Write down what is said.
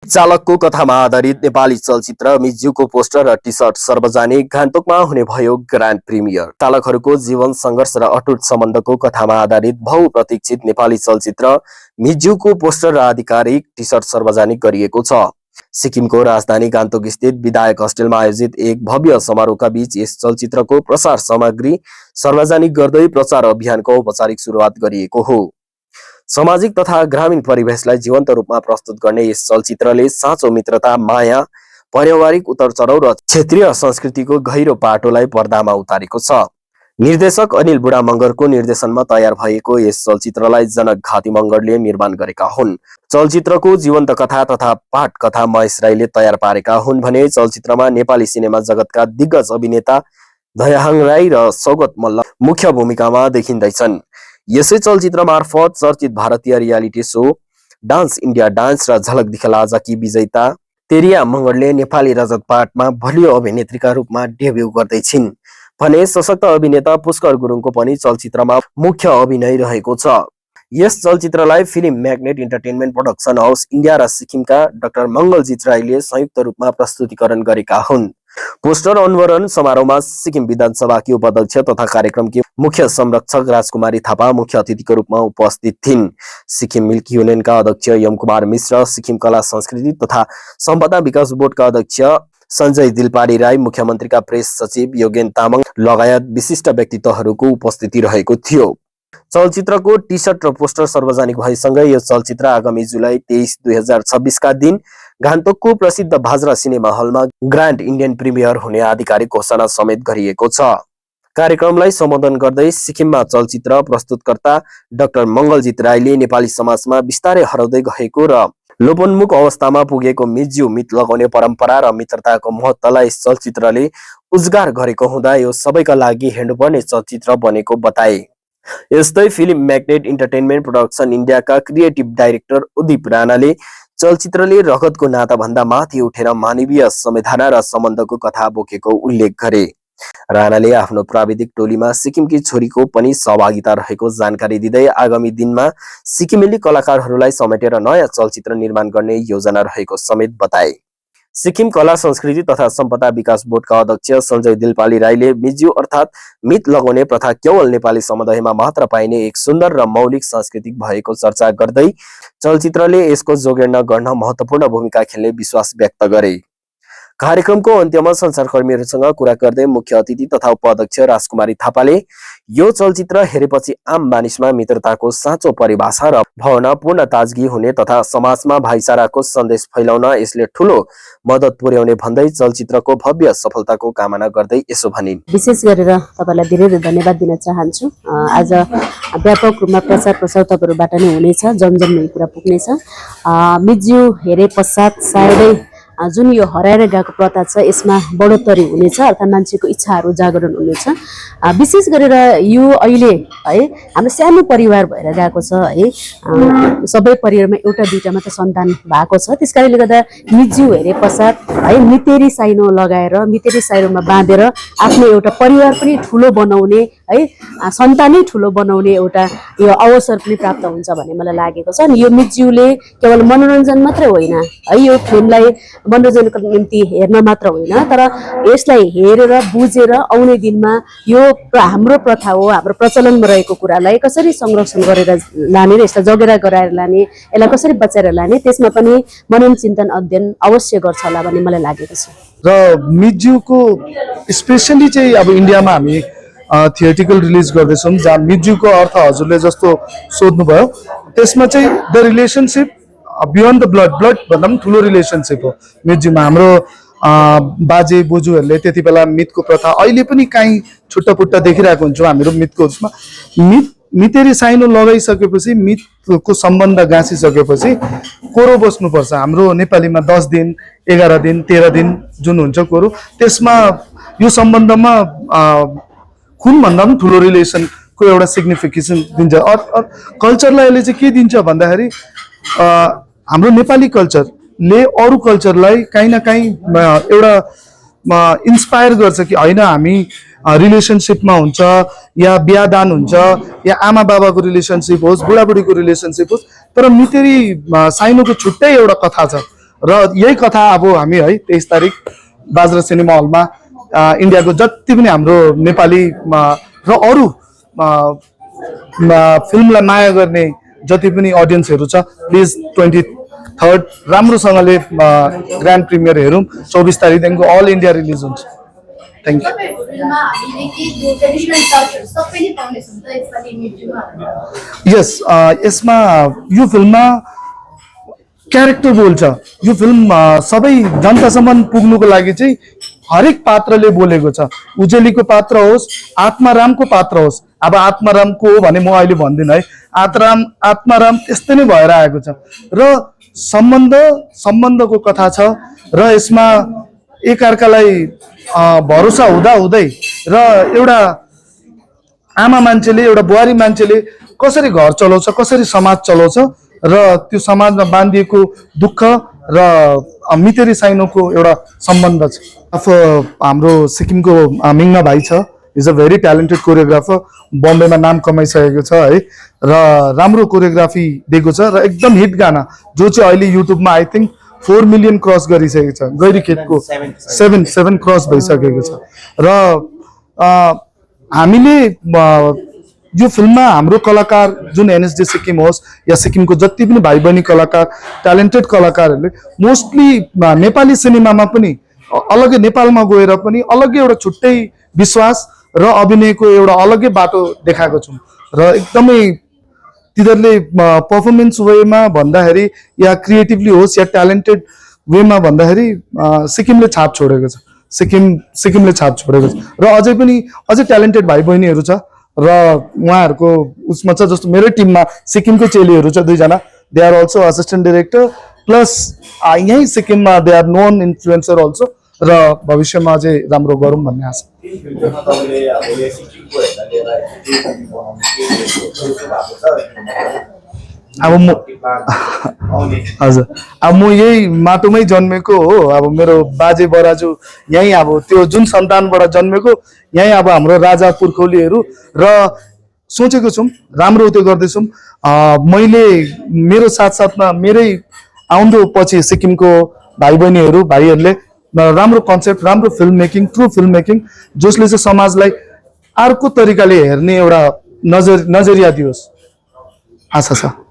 चालकको कथामा आधारित नेपाली चलचित्र मिज्यूको पोस्टर र टी सर्ट सार्वजनिक गान्तोकमा हुने भयो ग्रान्ड प्रिमियर। चालकहरूको जीवन सङ्घर्ष र अटुट सम्बन्धको कथामा आधारित बहुप्रतीक्षित नेपाली चलचित्र मिज्यूको पोस्टर र आधिकारिक टी सर्ट सार्वजनिक गरिएको छ। सिक्किमको राजधानी गान्तोक स्थित विधायक हस्टेलमा आयोजित एक भव्य समारोहका बीच यस चलचित्रको प्रसार सामग्री सार्वजनिक गर्दै प्रचार अभियानको औपचारिक सुरुवात गरिएको हो। सामाजिक तथा ग्रामीण परिवेशलाई जीवन्त रूपमा प्रस्तुत गर्ने यस चलचित्रले साँचो मित्रता, माया, पारिवारिक उतार-चढाउ र क्षेत्रीय संस्कृतिको गहिरो पाटोलाई पर्दामा उतारेको छ। निर्देशक अनिल बुढा मँगरको निर्देशनमा तयार भएको यस चलचित्रलाई जनक घाती मँगरले निर्माण गरेका हुन्। चलचित्रको जीवन्त कथा तथा पाठकथा महेश राईले तयार पारेका हुन् भने चलचित्रमा नेपाली सिनेमा जगतका दिग्गज अभिनेता दयाहाङ राई र सौगत मल्ल मुख्य भूमिकामा देखिँदैछन्। यसै चलचित्र मार्फत चर्चित भारतीय reality show dance India dance र झलक दिखला आजकी विजेता तेरिया मँगरले नेपाली रजतपाटमा बलियो अभिनेत्रीका रूपमा डेब्यू गर्दैछिन् भने सशक्त अभिनेता पुष्कर गुरुङको पनि चलचित्रमा मुख्य अभिनय रहेको छ। यस चलचित्रलाई film magnet entertainment production house India र सिक्किमका डाक्टर मङ्गलजित राईले संयुक्त रूपमा प्रस्तुतिकरण गरेका हुन्। पोस्टर अनावरण समारोहमा सिक्किम विधानसभाकी उपाध्यक्ष तथा कार्यक्रमकी मुख्य संरक्षक राजकुमारी थापा मुख्य अतिथिको रूपमा उपस्थित थिइन्। सिक्किम मिल्क युनियनका अध्यक्ष यमकुमार मिश्र, सिक्किम कला संस्कृति तथा सम्पदा विकास बोर्डका अध्यक्ष सञ्जय दिलपाडी राई, मुख्यमन्त्रीका प्रेस सचिव योगेन तामाङ लगायत विशिष्ट व्यक्तित्वहरूको उपस्थिति रहेको थियो। चलचित्रको टी सर्ट र पोस्टर सार्वजनिक भएसँगै यो चलचित्र आगामी जुलाई 23, 2026 का दिन गान्तोकको प्रसिद्ध भाजरा सिनेमा हलमा ग्रान्ड इन्डियन प्रिमियर हुने आधिकारिक घोषणा समेत गरिएको छ। कार्यक्रमलाई सम्बोधन गर्दै सिक्किममा चलचित्र प्रस्तुतकर्ता डाक्टर मङ्गलजित राईले नेपाली समाजमा बिस्तारै हराउँदै गएको र लोपोन्मुख अवस्थामा पुगेको मिज्यू मित लगाउने परम्परा र मित्रताको महत्त्वलाई यस चलचित्रले उजागर गरेको हुँदा यो सबैका लागि हेर्नुपर्ने चलचित्र बनेको बताए। यस्तै फिल्म म्याग्नेट इन्टरटेनमेन्ट प्रोडक्सन इन्डियाका क्रिएटिभ डाइरेक्टर उदिप राणाले चलचित्रले रगतको नाताभन्दा माथि उठेर मानवीय संवेदना र सम्बन्धको कथा बोकेको उल्लेख गरे। राणाले आफ्नो प्राविधिक टोलीमा सिक्किमकी छोरीको पनि सहभागिता रहेको जानकारी दिँदै आगामी दिनमा सिक्किमेली कलाकारहरूलाई समेटेर नयाँ चलचित्र निर्माण गर्ने योजना रहेको समेत बताए। सिक्किम कला संस्कृति तथा सम्पदा विकास बोर्डका अध्यक्ष सञ्जय दिलपाली राईले मिज्यू अर्थात् मित लगाउने प्रथा केवल नेपाली समुदायमा मात्र पाइने एक सुन्दर र मौलिक सांस्कृतिक भएको चर्चा गर्दै चलचित्रले यसको जोगेर्ना गर्न महत्त्वपूर्ण भूमिका खेल्ने विश्वास व्यक्त गरे। कार्यक्रमको अन्त्यमा सञ्चारकर्मीहरूसँग कुरा गर्दै मुख्य अतिथि तथा उपाध्यक्ष राजकुमारी थापाले यो चलचित्र हेरेपछि आम मानिसमा मित्रताको साँचो परिभाषा र भावनापूर्ण ताजगी हुने तथा समाजमा भाइचाराको सन्देश फैलाउन यसले ठूलो मद्दत पुर्याउने भन्दै चलचित्रको भव्य सफलताको कामना गर्दै यसो भनिन्। विशेष गरेर तपाईलाई धेरै धन्यवाद दिन चाहन्छु। आज व्यापक रूपमा प्रचार प्रसार तपाईहरुबाट नै हुनेछ, जमजम कुरा पुग्नेछ। मिज्यू हेरे पश्चात सायदै जुन यो हराएर गएको प्रथा छ यसमा बढोत्तरी हुनेछ अर्थात् मान्छेको इच्छाहरू जागरण हुनेछ। विशेष गरेर यो अहिले है हाम्रो सानो परिवार भएर गएको छ है, सबै परिवारमा एउटा दुईटा मात्र सन्तान भएको छ। त्यसकारणले गर्दा मिज्यू हेरे पश्चात है मितेरी साइनो लगाएर मितेरी साइनोमा बाँधेर आफ्नो एउटा परिवार पनि ठुलो बनाउने है, सन्तानै ठुलो बनाउने एउटा यो अवसर पनि प्राप्त हुन्छ भन्ने मलाई लागेको छ। अनि यो मिज्यूले केवल मनोरञ्जन मात्रै होइन है, यो फिल्मलाई मनोरञ्जनको निम्ति हेर्न मात्र होइन तर यसलाई हेरेर बुझेर आउने दिनमा यो हाम्रो प्रथा हो, हाम्रो प्रचलनमा रहेको कुरालाई कसरी संरक्षण गरेर लाने र यसलाई जगेरा गराएर लाने, यसलाई कसरी बचाएर लाने, त्यसमा पनि मनन चिन्तन अध्ययन अवश्य गर्छ होला भन्ने मलाई लागेको छ। र मिज्यूको स्पेशली चाहिँ अब इन्डियामा हामी थिएटिकल रिलिज गर्दैछौँ जहाँ मिज्यूको अर्थ हजुरले जस्तो सोध्नुभयो त्यसमा चाहिँ the relationship beyond the blood भन्दा पनि ठुलो रिलेसनसिप हो मिज्यूमा। हाम्रो बाजे बोजूहरूले त्यति बेला मितको प्रथा अहिले पनि काहीँ छुट्टापुट्टा देखिरहेको हुन्छौँ हामीहरू मितको उसमा। मितेरी साइनो लगाइसकेपछि मितको सम्बन्ध गाँसिसकेपछि कोरो बस्नुपर्छ। हाम्रो नेपालीमा 10 दिन 11 दिन 13 दिन जुन हुन्छ कोरो, त्यसमा यो सम्बन्धमा खुनभन्दा पनि ठुलो रिलेसनको एउटा सिग्निफिकेसन दिन्छ। कल्चरलाई अहिले चाहिँ के दिन्छ भन्दाखेरि हाम्रो नेपाली कल्चरले अरू कल्चरलाई काहीँ न काहीँ एउटा इन्स्पायर गर्छ कि होइन हामी रिलेसनसिपमा हुन्छ या बिहादान हुन्छ या आमा बाबाको रिलेसनसिप होस् बुढाबुढीको रिलेसनसिप होस्, तर मितेरी साइनोको छुट्टै एउटा कथा छ। र यही कथा अब हामी है 23 तारिक बाजरा सिनेमा हलमा इन्डियाको जति पनि हाम्रो नेपाली र अरू फिल्मलाई माया गर्ने जति पनि अडियन्सहरू छ प्लिज 23rd राम्रोसँगले ग्रान्ड प्रिमियर हेरौँ 24 तारिकदेखिको अल इन्डिया रिलिज हुन्छ थ्याङ्क यू यस यसमा यो फिल्ममा क्यारेक्टर बोल्छ यो फिल्म सबै जनतासम्म पुग्नुको लागि चाहिँ हरेक पात्रले बोलेको छ उजेलीको पात्र होस् आत्मारामको पात्र होस् अब आत्मारामको हो भने म अहिले भन्दिनँ है आत्माराम त्यस्तै नै भएर आएको छ र सम्बन्धको कथा छ र यसमा एकअर्कालाई भरोसा हुँदै र एउटा आमा मान्छेले एउटा बुहारी मान्छेले कसरी घर चलाउँछ कसरी समाज चलाउँछ र त्यो समाजमा बाँधिएको दुःख र मितेरी साइनोको एउटा सम्बन्ध छ हाम्रो सिक्किमको मिङ्ना भाइ छ is a very talented choreographer बम्बेमा नाम कमाइसकेको छ है र राम्रो कोरियोग्राफी दिएको छ र एकदम हिट गाना जो चाहिँ अहिले युट्युबमा आई थिङ्क 4 मिलियन क्रस गरिसकेको छ गैरी खेतको 7 क्रस भइसकेको छ र हामीले यो फिल्ममा हाम्रो कलाकार जुन एनएसडी सिक्किम होस् या सिक्किमको जति पनि भाइ बहिनी कलाकार ट्यालेन्टेड कलाकारहरूले मोस्टली नेपाली सिनेमामा पनि अलग्गै नेपालमा गएर पनि अलग्गै एउटा छुट्टै विश्वास र अभिनयको एउटा अलग्गै बाटो देखाएको छौँ र एकदमै तिनीहरूले पर्फर्मेन्स वेमा भन्दाखेरि या क्रिएटिभली होस् या ट्यालेन्टेड वेमा भन्दाखेरि सिक्किमले छाप छोडेको छ सिक्किमले छाप छोडेको छ र अझै ट्यालेन्टेड भाइ बहिनीहरू छ र उहाँहरूको उसमा छ जस्तो मेरै टिममा सिक्किमकै चेलीहरू छ 2 जना they are also assistant director plus यहीँ सिक्किममा they are known influencer also र भविष्यमा अझै राम्रो गरौँ भन्ने आशा अब म हजुर अब म यही माटोमै जन्मेको हो अब मेरो बाजे बराजु यहीँ अब त्यो जुन सन्तानबाट जन्मेको यहीँ अब हाम्रो राजा पुर्खौलीहरू र सोचेको छौँ राम्रो त्यो गर्दैछौँ मैले मेरो साथसाथमा मेरै आउँदो पछि सिक्किमको भाइ बहिनीहरू भाइहरूले राम्रो कन्सेप्ट राम्रो film making true film making जसले चाहिँ समाजलाई अर्को तरिकाले हेर्ने एउटा नजरिया दियोस् आशा छ